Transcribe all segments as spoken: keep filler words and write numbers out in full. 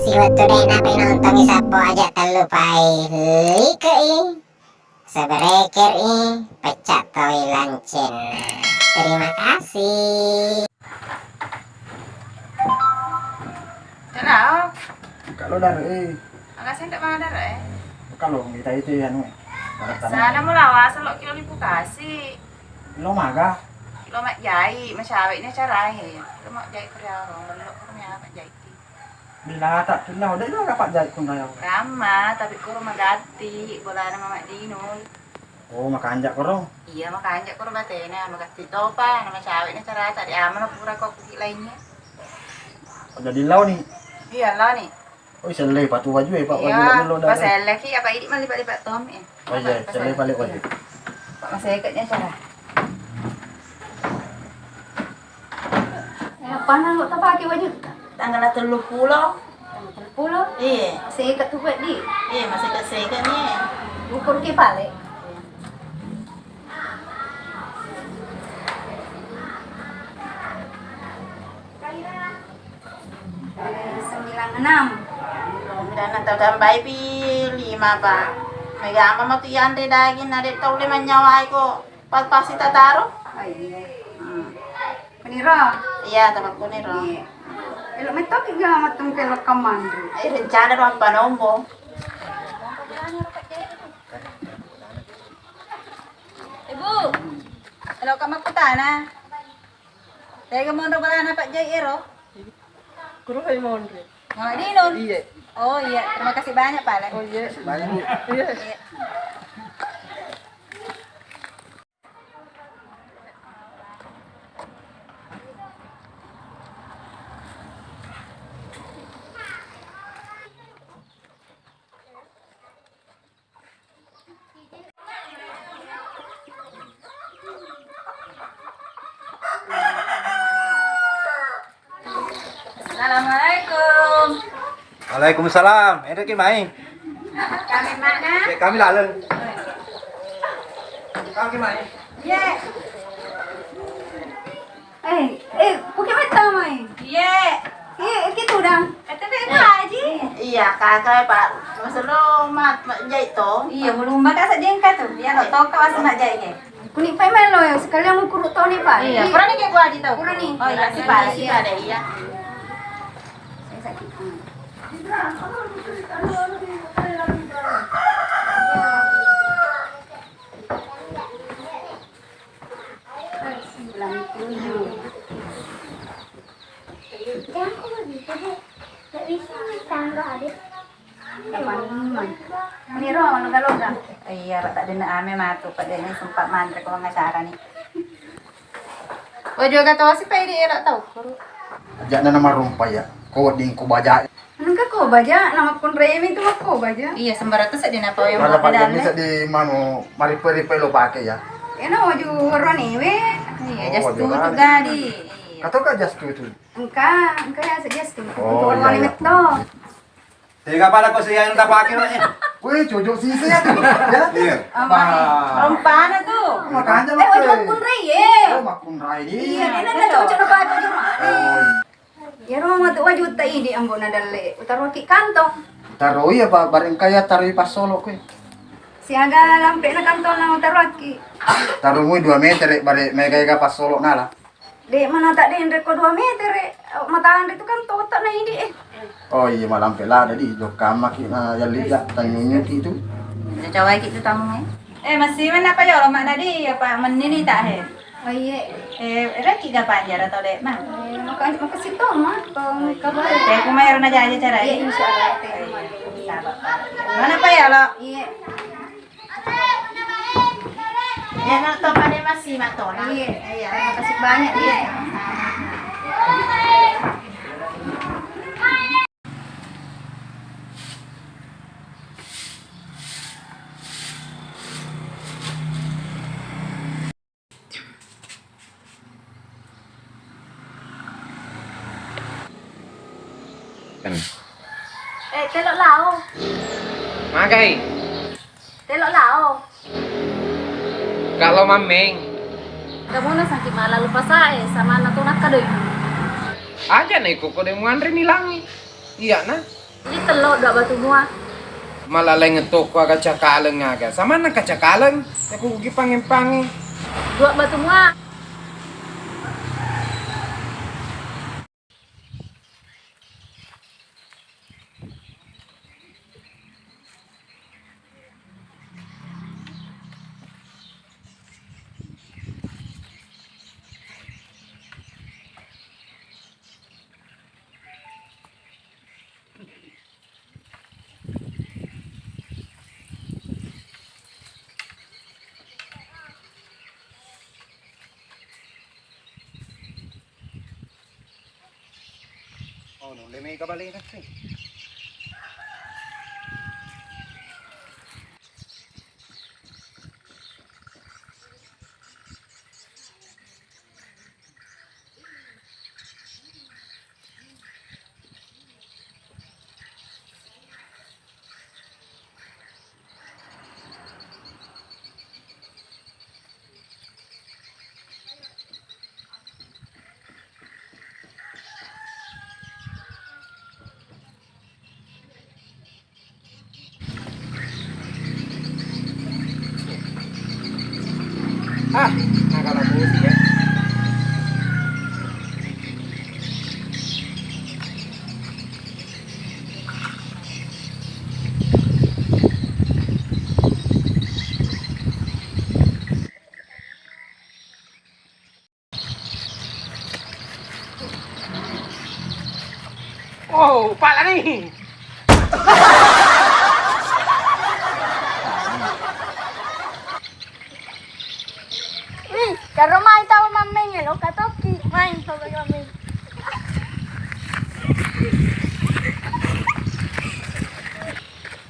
Siwettu de' napenontongi sappo aja tellupai like i, subscribe i, pecca toi loncengna. Terima kasih. Kenal? Kalau dari eh. Makasih ndak mana dari eh. Kalau kita itu ya nu. Sana mulawa selo kilo lipu kasih. Lo maga? Lo majjai, macawe' ni carae. Lo majjai keriarong, lo kurnia majjai. Bila tak kenal, udah juga pak jai kun raya. Ramma, tapi kuro magatti, bolana Mama Dinul. Oh, makanja' koro? Iya, makanja' koro batena, magatti topa, nama cawe' ni carata, di amano pura kok kuki lainnya. Oh, jadi lao ni? Iya, lao ni. Oh, selle patu waju e, Pak. Waju, iya, waju lo pas dari. Selle ki apa idi' malipat-lipat tom e. Oh iya, selle balik waju. Pak, masih ikatnya cara. Eh, apa nang kok tapake waju? Tanggal tellu pulo. Tanggal tellu pulo? Iya. Masih ikat tuh, Pak, di? Iya, masih ikat, masih ikat nih. Ukur ki balik. Sembilan enam. Sembilan enam, tau tambai pi lima, Pak. Mega ama matu ianre daging, na de' tau le manyawai ko. Pas, pasti tataro. Oh, iya. Hmm. Kuniro? Iya, tama kuniro. Iya. Elo metto ki ga mattung ke lokam manre. Eh, rencana ro apa nombo? Ibu, elo ka makkutana. Tega monro balana Pak Jai ero? Kuro hai monro. Mama Dinun? Iya. Oh iya, terima kasih banyak Pak Le. Oh iya. Banyak, Bu. Iya. Iya. Assalamualaikum. Waalaikumsalam. Enreki mai? Kami mana? Ya, kami laleng. Kami mai? Iya. Eh, eh, oke, mai tamai. Iya. Iya, oke, tudang. Kata Pak Haji. Iya, kakak, Pak. Masuk lo, mat, mat, jahit to. Iya, belum bakal saja yang kata. Ya, lo tau kau asal nak jahit, ya. Kuning pai melo, sekalian mau kuruk tau nih, Pak. Iya, pernah nih kayak Bu Haji tau. Pernah nih. Oh, iya, si Pak. Iya, ada, iya. Saya sakit. Sembilan tujuh. Jangan kok begitu, Dek. Gak bisa nih, tangga, Dek. Teman-teman. Ini roh, loga-loga. Iya, Pak, tak dengar ame matu, Pak, dia ini sempat mantre kalau nggak salah nih. Oh, juga tahu sih, Pak, ini enak tahu, Guru. Aja nana marumpa ya. Kau dingku baja. Engka ko baja, namakkunrai mi tu makko baja. Iya, sembarang tu seddi napau yang. Wala buat pada pedalle. Seddi manu maripe-ripe lo pake ya. Ena waju warna newe. Iya, oh, jas waju tu warna juga newe. Di. Iya. Kata ka jas tu tu. Engka, engka ya jas tu. Oh, iya, iya. Warna metto. Tega pada ko saya yang tak pakai lah, eh. Weh, cocok sih saya tu. Ya, iya. Aman. Rompana tu. Makanya eh, waju makkunrai ye. Oh, makkunrai di. Iya, ena cocok na pakai. Oh, iya. Iyaro matu wajutta idi ambo na dalle, utaroki kantong. Taro iya, Pak, bareng kaya taroi passolo kowe. Siaga lampe na kantong na utaroki. Taromui dua meter, bare mega-ega passolo nala. De mana tak de rekko dua meter, matanre tu kan totok na idi eh. Oh iya, malampe lada di, jokka maki na yalli ja, tanyunyuki tu. Cawai ki tu tamu eh. Eh, masih mana apa ya, lemak tadi apa menini tak he? Oh, iye. Eh, reki ga panjara tau dek, Ma? Eh, maka, makasih to, Ma, kong kabar. Eh, kuma ero na jaja cara. Iya, insya Allah, teh. Sabar, Pak. Mana, Pak, ya, lo? Iya. Ya, no, to pada masih, Ma, to, nah. Iya, iya, makasih banyak, iya. Kan. Eh, telok lao. Magai. Telok lao. Kalau mameng. Kamu na sakit malah lupa saya, sama anak tuh nak kadoi. Aja nih, kok kode muanre nilangi. Iya, nah. Jadi tello dua batu mua. Malaleng tokko aga cakaleng aga. Samanna ka cakaleng? Aku kugi pangeng-pangeng. Dua batu mua. Oh, nulle mega balena sih. Ah, nakalabusi ya. Oh, pala ni. Wih, karo mai tau mammeng lo, katoki mai tau mammeng.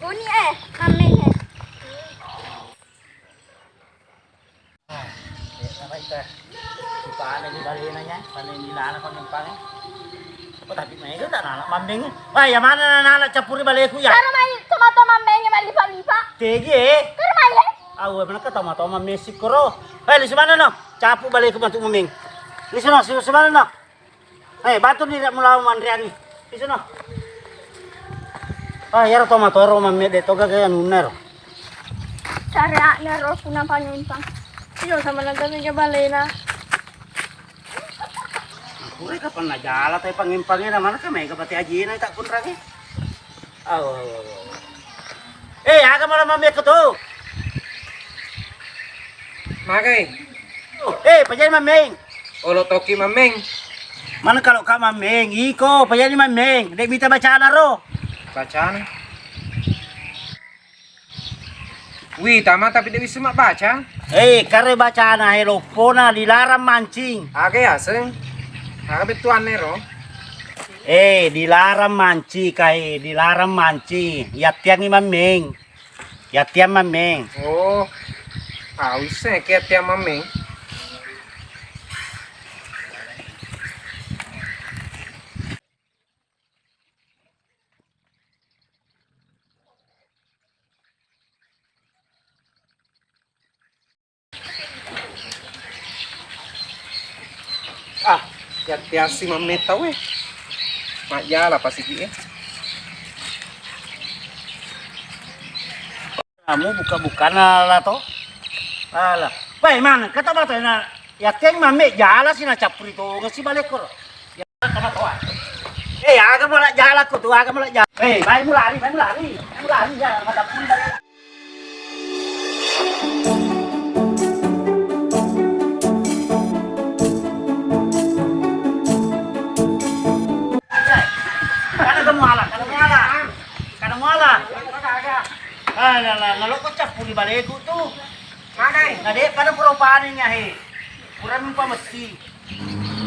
Uni eh, mammeng eh. Ah, eh, apa itu? Sipane di balena nya, pane di lana pangempang. Apa tapi mega tak nana mammeng? Wah, ya mana nana campuri baleku ya? Karo mai tomato mammeng ya malipa-lipa. Tegi eh. Karo mai eh. Awe mana ka tomato mammeng sikoro. Eh, di mana no? Capu baleku bantu mammeng. Di sana, di sana no. Eh, batu ni dak mulawa manreanni. Di sana. Ah, yaro tomatoro mamme de toga ke anunna ro. Cara'na ro puna pangempang. Iyo sama nang mega balena. Pura kapan najala tai pangempangnya mana ka mega pati ajina tak kunrangi. Awo, awo, awo. Eh, aga mala mammekko tu? Magai. Eh, pajani mammeng. Olo toki mammeng. Mana kalau ka mammeng? Iko, pajani mammeng. Dek mita bacana ro. Bacana. Wih, tama tapi dek bisa mak baca. Eh, kare bacana he loppona dilarang mancing. Aga yaseng. Aga bettuanna ro. Eh, dilarang manci kae, dilarang manci. Yattiangngi mammeng. Yattiang mammeng. Oh. Ah, wisseng ke yattiang mammeng. Ah, yattiassi mammetta we. Majjala pasiki e. Kamu buka-bukana la to? Ala. Weh, mana? Kata bata na yattiang mamme jala si na cappuri to ngasi balekko. Eh, aga mala jala ko tu, aga mala jala. Eh, mai mulari, mai mulari. Mai mulari ya, mata pun dari. Kada muala, kada muala. Kada muala. Ah, la, la, la, lo ko cappuri baleku tu. Magai. Na de pada pura panen ya he. Pura mumpa mesti.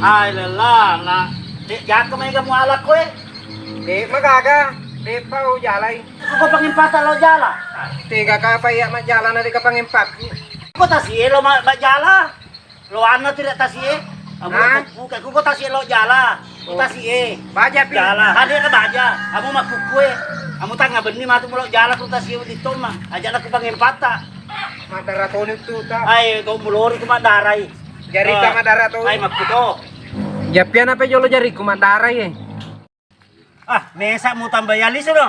Ai lella, na de jaka mai ga muala koe. De magaga, de pau jalai. Ko pangempata lo jala. Tega kapa iya majjala na de ka pangempatku. Ko tasie lo ma-, majjala. Lo anna tu de tasie. Amu Hah? Kuku, kuku tasie lo jala. Oh. Tasie. Baja pi. Jala. Hade na baja. Amu makkukue. Amu tanga benni matu lo jala ku tasie di toma. Aja na ku pangempata. Madara toni tu ta. Ai to mulori ku madarai. Jari ta madara to. Ai makkuto. Jappiana pe jolo jariku madara ye. Ah, mesa mu tambai alisu no.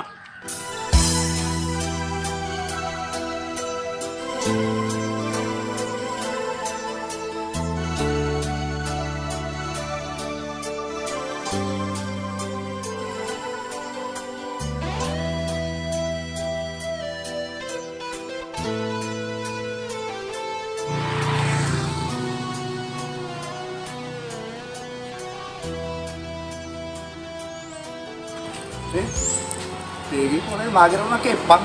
Eh, tegi pole magero na kepang.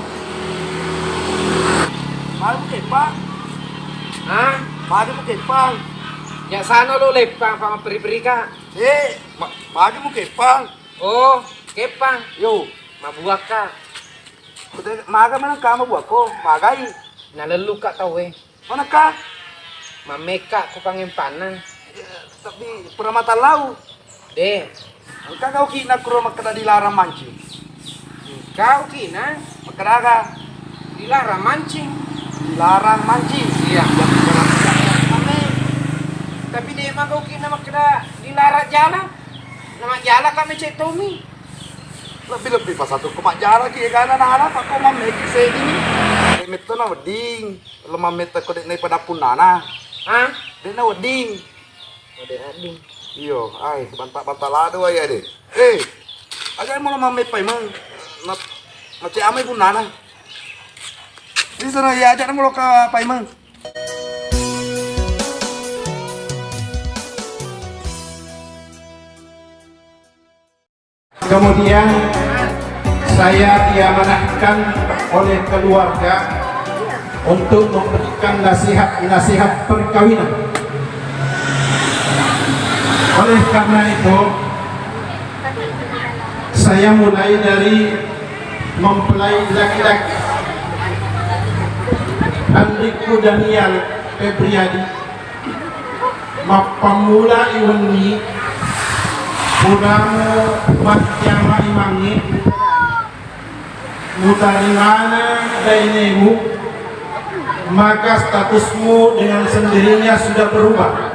Magero kepang. Hah? Magero kepang. Ya sana lo lepang sama peri-peri ka. Eh, ma magero kepang. Oh, kepang. Yo. Mabuakka. Kute maga maneng kama buakko, magai. Nalellu ka tau e. Manekka? Mammekka ku pangempanna. Tapi pura matallau. De. Engka gau kina kuro makkeda dilarang mancing. Engka kina. Makkeda aga? Dilarang mancing. Dilarang mancing. Iya. Tapi de ma gau kina makkeda dilarang jala. Nama jala kami cek Tommy. Lebbi-lebbi pasatu ko majjala ki egana nala pakko mammeki sedini. Metto na wedding. Lo mammetta ko de' naipa dappunnana. Hah? De' na wedding. Oh, de' na wedding. Iyo, ai banta-banta lado ai ade. Eh, aja mulo mamme paimeng. Na mace amai punnana. Di sana ya aja mulo ka paimeng. Kemudian saya diamanahkan oleh keluarga untuk memberikan nasihat-nasihat perkawinan. Oleh karena itu, saya mulai dari mempelai laki-laki, Andikku Daniel Febriadi. Mappammulai wenni, puramo majjama imangnge, mutarimana dainemu, maka statusmu dengan sendirinya sudah berubah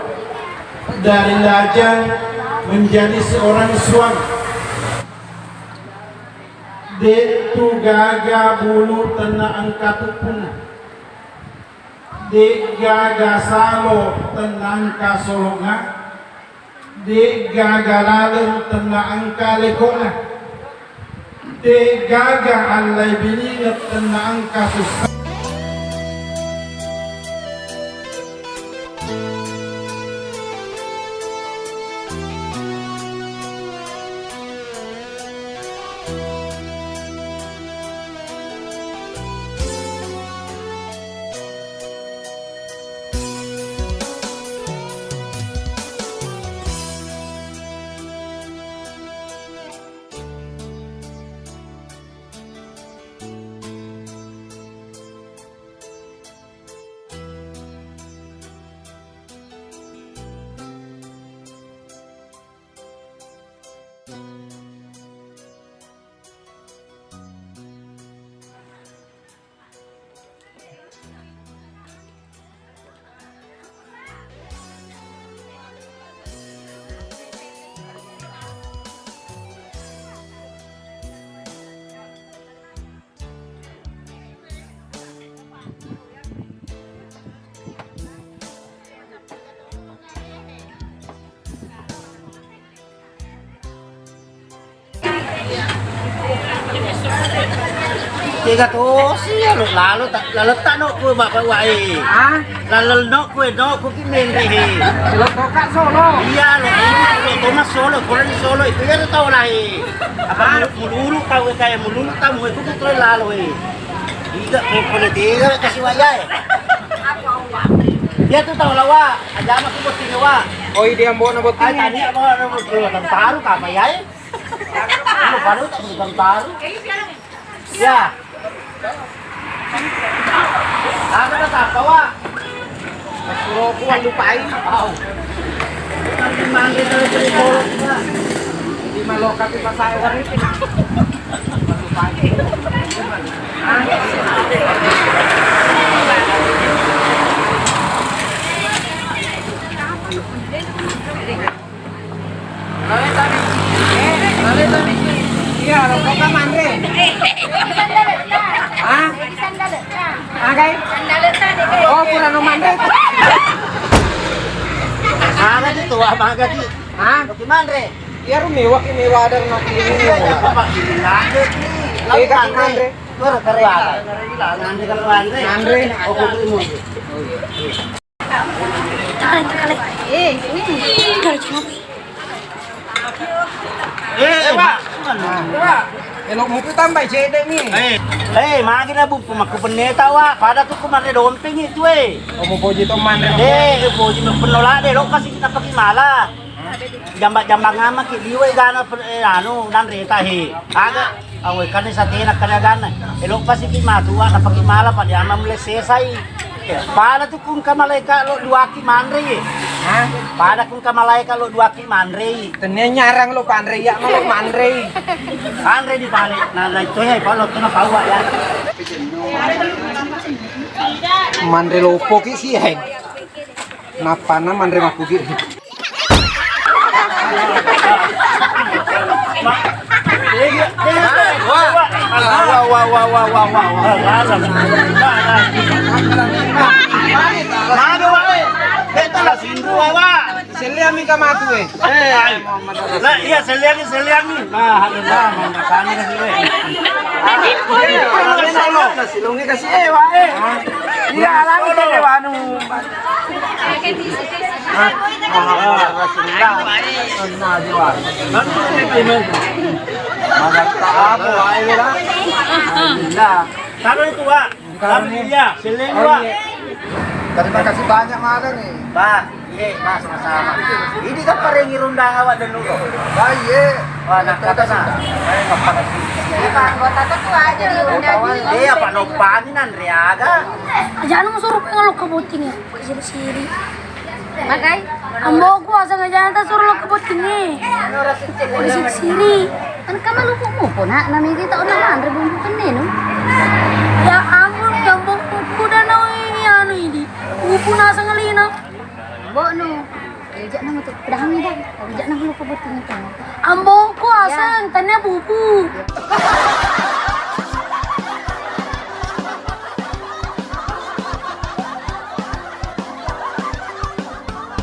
dari lajang menjadi seorang suami. De'tu gaga bulu tenna engka tuppunna. De'gaga salo tennangka solonga, de'gaga laleng tennaengka lekona, de'gaga allai bilingeng tennaengka sussa. Tega tosi ya lo lalo tak lalo tak no kue bapak wae. Hah? Lalo no kue no kue ki menre he. Lo toka solo. Iya lo ini lo Thomas solo, kurang solo itu ya tau lah he. Apa mululu tau kayak mululu tau kue itu tuh lalo he. Tiga, pokoknya tiga kasih wayah. Ya tu tahu lah, Wak. Aja mah aku botting, Wak. Oh, iya, dia mau botting. Ai tadi apa ada botting taruh apa ya? Lu baru tak botting taruh. Ya. Ada tak apa, Wak? Suruh aku lupain. Au. Nanti manggil dari Tripolo juga. Di Maloka di Pasai Waringin. Hah? Agai? Oh, pura no manre. Mana tu tua maga di? Hah? Kopi manre. Iya, ru mewah ki, mewah ada nak ini. Iya, iya, Pak. Manre. Eh, kasih manre. Manre. Manre kalau manre. Manre. Oh, kopi mu. Kale, kale. Eh, ini. Kale, kale. Eh, Pak. Elo mupi tambai cedde ni. Eh, eh, magi na bu makku penneta wa, pada tu ku manre dompeng itu eh. Oh, mau poji to manre. Eh, poji penolak deh, lo kasih kita pakai malah. Jamba-jamba ngama ki liwe gana pe-, eh, anu, nanre tahe. Aga, awe kan satena kada gana. Elo pasi ki matua na paki mala pada ama mulai sesai. Pada tu kun ka malaika lo dua ki manre. Hah? Pada kun ka malaika lo dua ki manre. Tenia nyarang lo panre ya lo manre. Anre di balik. Nah, nah, itu ya, kalau tu na pawa ya. Manre lopo ki sih, hai. Napana manre makkugi. Wah, wah, wah, wah, wah, wah, wah. Madu, wah. Beta la sindru, wah. Selliang mi ka matu, eh. Eh, la, iya, selliang, selliang mi. Nah, ada lah, mana sana kasih, eh. Silungi kasih, eh, wah, eh. Iya, lagi tadi wanu. Ah, Rasulullah. Nah, jiwa. Magatta apa, wah, eh, lah. Alhamdulillah. Taruh itu, Wak. Alhamdulillah. Selliang, Wak. Terima kasih banyak, Mada, nih. Bah, iya, Mas, sama-sama. Ini kan parengi rundang awak dan dulu. Bah, iya. Wah, nah, kata nah. Anggota tuh aja diundang. Iya, Pak Nopani nan riaga. Jangan mau suruh pengen lo ke bocing ya, siri-siri. Makai? Ambo ku asal ngajana ta suro lo ke bottingnge. Udah siri. Kan kamu lupu mupo nak nami kita orang manre bumbu kene no. Ya ampun, ya ambo ku udah nau ini anu ini. Mupu nasa ngelina. Ambo no. Ejak nama tu. Udah kami dah. Ejak nama lo ke bottingnge kan. Ambo ku asal tanya bubu.